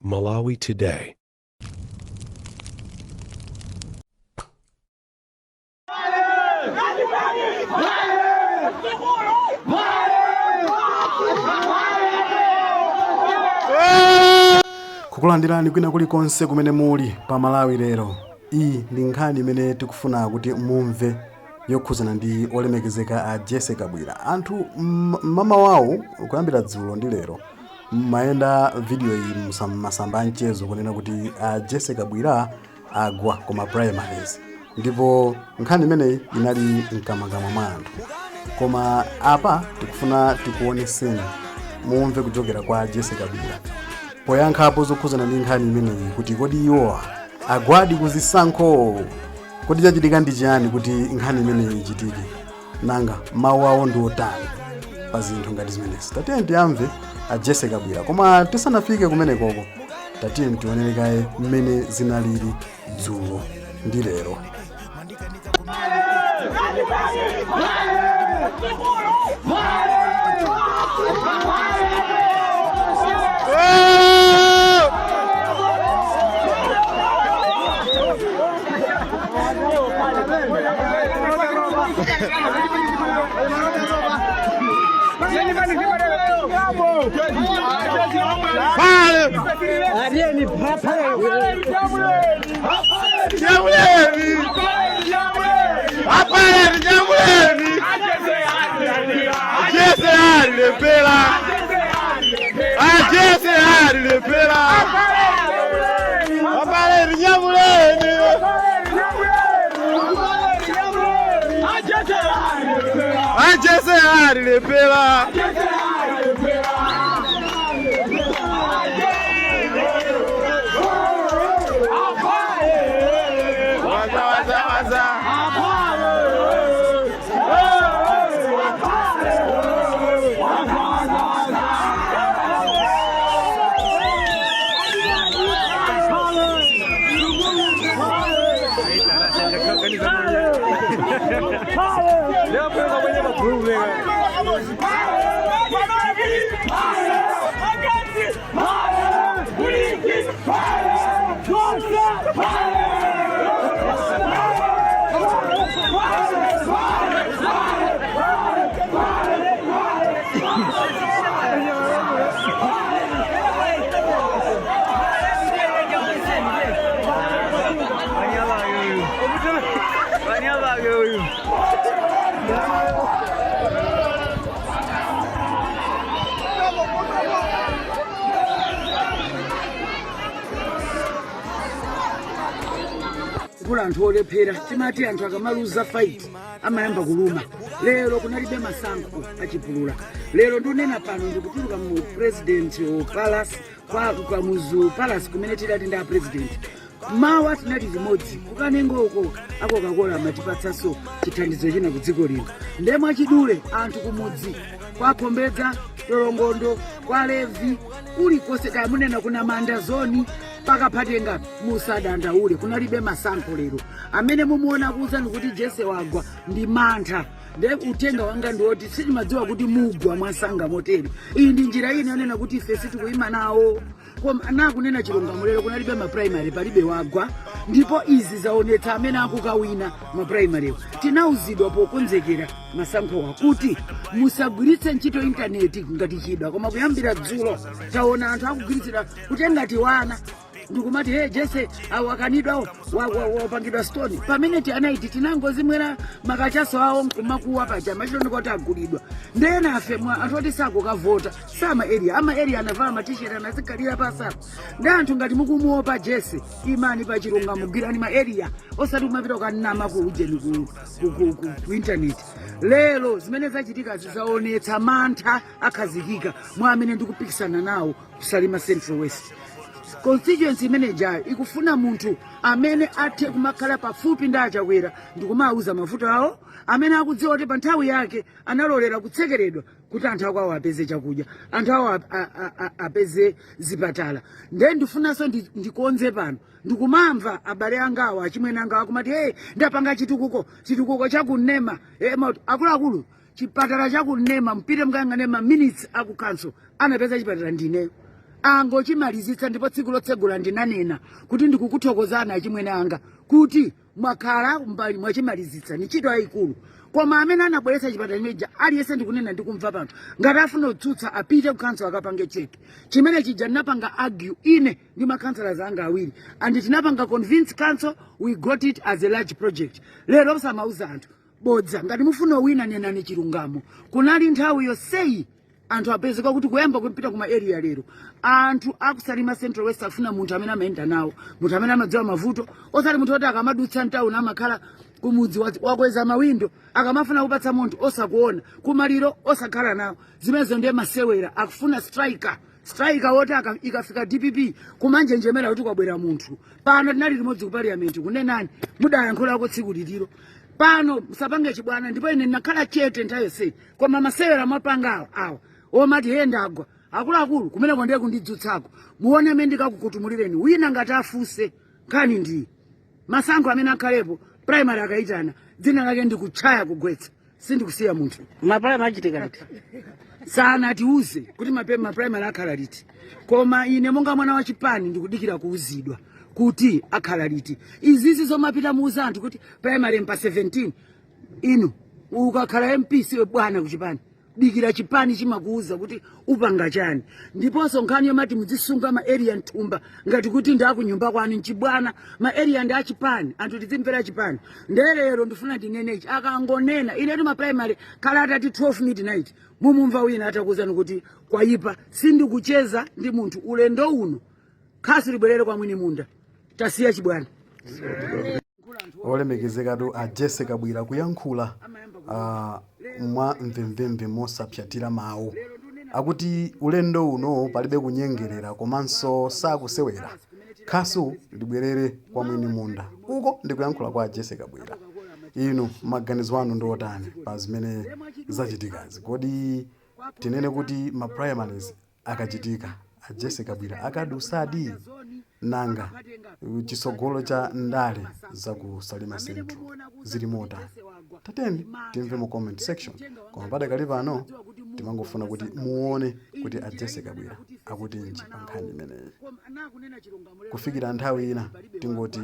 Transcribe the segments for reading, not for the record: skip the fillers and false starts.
Malawi Today. Kukulandirani kwina kulikonse kumene muli pa Malawi Lero. Iyi ndi nkhani imene tikufuna kuti mumve yokhuzana ndi olemekezeka a Jesse Kabwila. Anthu mmamawawu kuyambira dzulo ndi lero mmayenda video iyi mmasamba a mchezo kunena kuti a Jesse Kabwila agwa kuma primaries, ndipo nkhani imeneyi inali mkamwakamwa mwa anthu. Koma apa tikufuna tikuoneseni, mumve kuchokera kwa Jesse Kabwila poyankhapo zokhuzana ndi nkhani imeneyi, kuti kodi iwowa agwadi kuzisankho? Kodi chachitika ndi chiyani kuti nkhani imeneyi ichitike? Nanga mawu awo ndi otani pa zinthu ngati zimenezi? Tatiye tiyamve a Jesse Kabwila. Koma tisanafike kumenekoko, tatiye tionere kaye mmene zinalili dzulo ndi lero. Ajese alilepera. Waza waza waza. Kula anthu olephera, timati anthu akamaluza fight amayamba kuluma. Lero kunalibe masankho achipulula. Lero ndikunena pano, ndikutuluka mu President Palace, kwa Kamuzu Palace, kumene tidati ndi a President. Mawa tinali limodzi kukanengo uko, a Coca-Cola amatipatsanso chithandizo china ku dziko lino. Nde mwachidule, anthu kumudzi kwa Khombedza, Tolongondo, kwa Levi, kulikonse kamunena kuna Manda Zone pakaphatenga, musadandaule, kunalibe masankho lero. Amene mumuona kuwuzani kuti Jesse wagwa ndi mantha. Nde uthenga wanga ndi woti sitimadziwa kuti mugwa mwasanga motere. Iyi ndi njira ina yonena kuti ife sitikuyima nawo, koma nakunena chilungamo, lero kunalibe maprimary, palibe wagwa, ndipo izi zaonetsa amene akukawina maprimarywo. Tinauzidwa pokonzekera masankhowa kuti musagwiritse ntchito intaneti ngati chida, koma kuyambira dzulo taona anthu akugwiritsira kutenga tiwana ndikumati, "Hey, Jesse awakanidwa, wapangidwa stone," pamene ti anaiti tinangozimwera makachaso awo nkumakuwa paja machito ndikuti agulidwa. Ndena afe mwa anthu oti sakukavota sama area ama area anavala matisheti anazikhalira pasapo. Ndi anthu ngati mukumuopa Jesse, imani pa chilungamo, gwirani ma area, osati kumapita kukanama ku ujeni ku internet. Lero zimene zachitika zizaonetsa mantha akhazikika mwa amene ndikupikisana nawo kuSalima Central West constituency. Imene ijayo ikufuna munthu amene athe kumakhala pafupi ndi aChakwera ndikumawuza mavuto awo, amene akudziwa kuti pa nthawi yake analolera kutsekeredwa kuti anthu akwawo apeze chakudya, anthu awo apeze zipatala. Nde ndifunanso ndikonze pano, ndikumamva abale angawo, achimwene angawo akumati, "Hey, ndapanga chitukuko, chitukuko chakunema." Hey, akuluakulu, chipatala chakunema, mpite mukayang'ane ma minutes aku council, anapeza chipatala ndineyo. Angochimalizitsa, ndipo tsiku lotsegula ndinanena kuti ndikukuthokozani achimwene anga kuti mwakhala mbali mwachimalizitsa, ni ntchito yayikulu. Koma amene anabweretsa chipatala chimeja, aliyense ndikunena ndikumva pano, ngati afuna kutsutsa apite ku council akapange check. Chimene chija ndinapanga argue ine ndi makhansala anga awiri and tinapanga convince council, we got it as a large project. Lero osamauza anthu bodza. Ngati mufuna wina, nenani chilungamo. Kunali nthawi yonseyi anthu apezeka kuti kuyamba kupita kuma area. Lero anthu akuSalima Central West afuna munthu amene amayenda nawo, munthu amene amadziwa mavuto, osati munthu oti akamadutsa mtawuni amakhala kumudzi wakweza mawindo, akamafuna kupatsa munthu osakuona, kumaliro osakhala nawo. Zimenezo ndiye masewera. Akufuna striker, striker woti ikafika DPP kumanjenjemera kuti kwabwera munthu. Pano tinali limodzi ku parliament, kunenani mudayankhulako tsiku litiro. Pano musapange chibwana, ndipo ine ndinakhala chete nthawi yonseyi. Koma masewera mwapanga awa awa omati he ndagwa, akuluakulu, kumeneko ndiye kundidzutsako. Muone amene ndikakukutumulireni. Wina ngati afuse nkhani ndi masankho amene akhalepo, primary akayitana, dzina lake ndikutchaya kugwetsa, sindikusiya munthu. Maprimary achitika liti? Sanatiuze kuti maprimary akhala liti, koma ine monga mwana wa chipani ndikudikira kuuzidwa kuti akhala liti. Izizi zomapita muuza anthu kuti primary mpa 17, inu ukakhala MP siwe bwana kuchipani. Dikira chipani chimakuuza kuti upanga chani. Ndiponso nkhani yomati muzisunga ma area mthumba ngati kuti ndakunyumba kwanu nchibwana. Ma area ndi achipani, anthu tizimvera chipani. Ndelero ndifuna ndinenechi, akangonena inetu ma primary khala atati 12 midnight, mumumva wina atakuuzani kuti kwayipa. Sindikucheza ndi munthu ulendo uno. Khasu libwerere kwa mwini munda, tasiya chibwana. Olemekezekatu a Jesse Kabwira kuyankhula mwa mvemvemve mosapyatira mawu, akuti ulendo uno palibe kunyengerera komanso sakusewera, khasu libwerere kwa mwini munda. Uko ndikuyankhula kwa Jesse Kabwira. Inu maganizo anu ndi otani pa zimene zachitikazi? Kodi tinene kuti ma primaries akachitika a Jesse Kabwira akadusadi? Nanga chisogolo cha ndale za ku Salima Central zili motani? Tateni timve mu comment section. Koma padakali pano timangofuna kuti muone kuti a Jesse Kabwira akutinji pa nkhani imeneyi. Kufikira nthawi ina, tingoti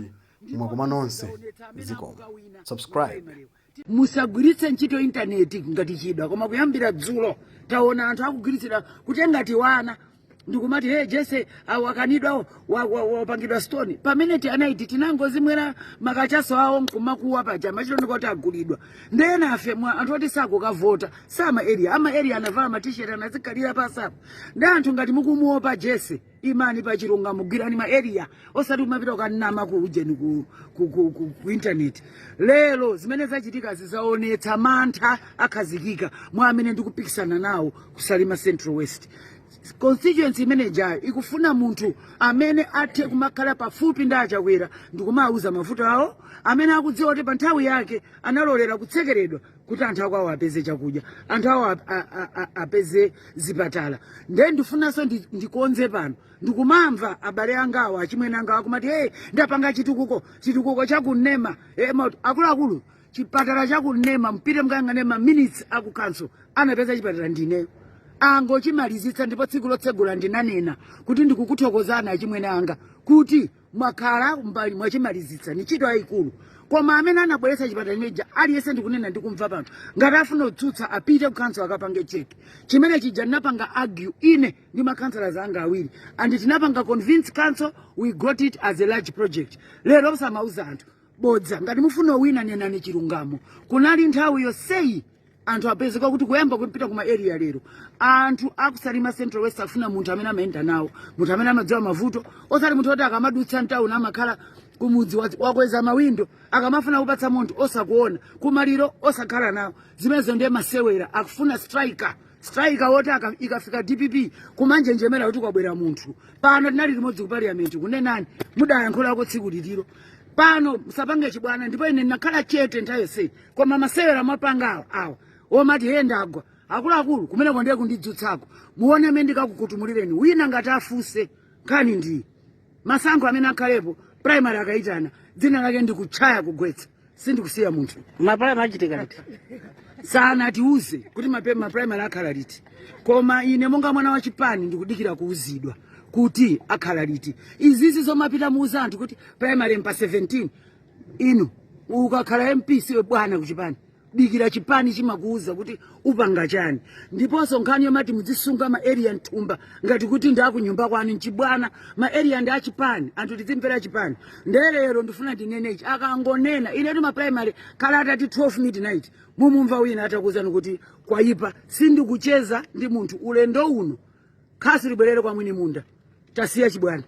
mwakoma nonse, zikomo. Subscribe. Musagwiritse ntchito intaneti ngati chida. Koma kuyambira dzulo taona anthu akugwiritsira kutenga tiwana ndikumati, "Hey, Jesse awakanidwa, wapangidwa stone," pamene ti anaiti tinangozimwera makachaso awo nkumakuwa paja machito ndikuti agulidwa. Ndena afe mwa anthu oti sakukavota sama area, ama area anavala matisheti anazikhalira pasapo. Ndi anthu ngati mukumuopa Jesse, imani pa chilungamo, gwirani ma area, osati kumapita kukanama ku ujeni ku internet. Lero zimene zachitika zizaonetsa mantha akhazikika mwa amene ndikupikisana nawo kuSalima Central West. Constituency imene ijayo ikufuna munthu amene athe kumakhala pafupi ndi aChakwera ndikumawuza mavuto awo, amene akudziwa kuti pa nthawi yake analolera kutsekeredwa kuti anthu ako awo apeze chakudya, anthu awo apeze zipatala. Ndiye ndifunanso ndikonze pano. Ndikumamva abale angawo, achimwene angawo akumati, "Hey, ndapanga chitukuko, chitukuko chakunema." Hey, akuluakulu, chipatala chakunema, mpite mukayang'ane ma minutes aku council, anapeza chipatala ndineyo. Angochimalizitsa, ndipo tsiku lotsegula ndinanena kuti ndikukuthokozani achimwene anga kuti mwakhala mbali mwachimalizitsa, ni ntchito yayikulu. Koma amene anabweretsa chipatala chimeja, aliyense ndikunena ndikumva pano, ngati afuna kutsutsa apite ku council akapange check. Chimene chija ndinapanga argue ine ndi makhansala anga awiri and tinapanga convince council, we got it as a large project. Lero osamauza anthu bodza. Ngati mufuna wina, nenani chilungamo. Kunali nthawi yonseyi anthu apezeka kuti kuyamba kupita kuma area. Lero anthu akuSalima Central West afuna munthu amene amayenda nawo, munthu amene amadziwa mavuto, osati munthu oti akamadutsa mtawuni amakhala kumudzi wakweza mawindo, akamafuna kupatsa munthu osakuona, kumaliro osakhala nawo. Zimenezo ndiye masewera. Akufuna striker, striker woti ikafika DPP kumanjenjemera kuti kwabwera munthu. Pano tinali limodzi ku parliament, kunenani mudayankhulako tsiku litiro. Pano musapange chibwana, ndipo ine ndinakhala chete nthawi yonseyi. Koma masewera mwapanga awa awa omati, "He, ndagwa," akuluakulu, kumeneko ndiye kundidzutsako. Muone amene ndikakukutumulireni. Wina ngati afuse nkhani ndi masankho amene akhalepo, primary akayitana, dzina lake ndikutchaya kugwetsa, sindikusiya munthu. Maprimary achitika liti? Sanatiuze kuti ma primary akhala liti, koma ine monga mwana wa chipani ndikudikira kuuzidwa kuti akhala liti. Izizi zomapita muuza anthu kuti primary mpa 17, inu ukakhala MP siwe bwana kuchipani. Dikira chipani chimakuuza kuti upanga chani. Ndiponso nkhani yomati muzisunga ma area mthumba ngati kuti ndi akunyumba kwanu nchibwana. Ma area ndi achipani, anthu tizimvera chipani. Ndelero ndifuna ndinenechi, akangonena inetu ma primary khala atati 12 midnight, mumumva wina atakuuzani kuti kwayipa. Sindikucheza ndi munthu ulendo uno, khasi libwerere kwa mwini munda, tasiya chibwana.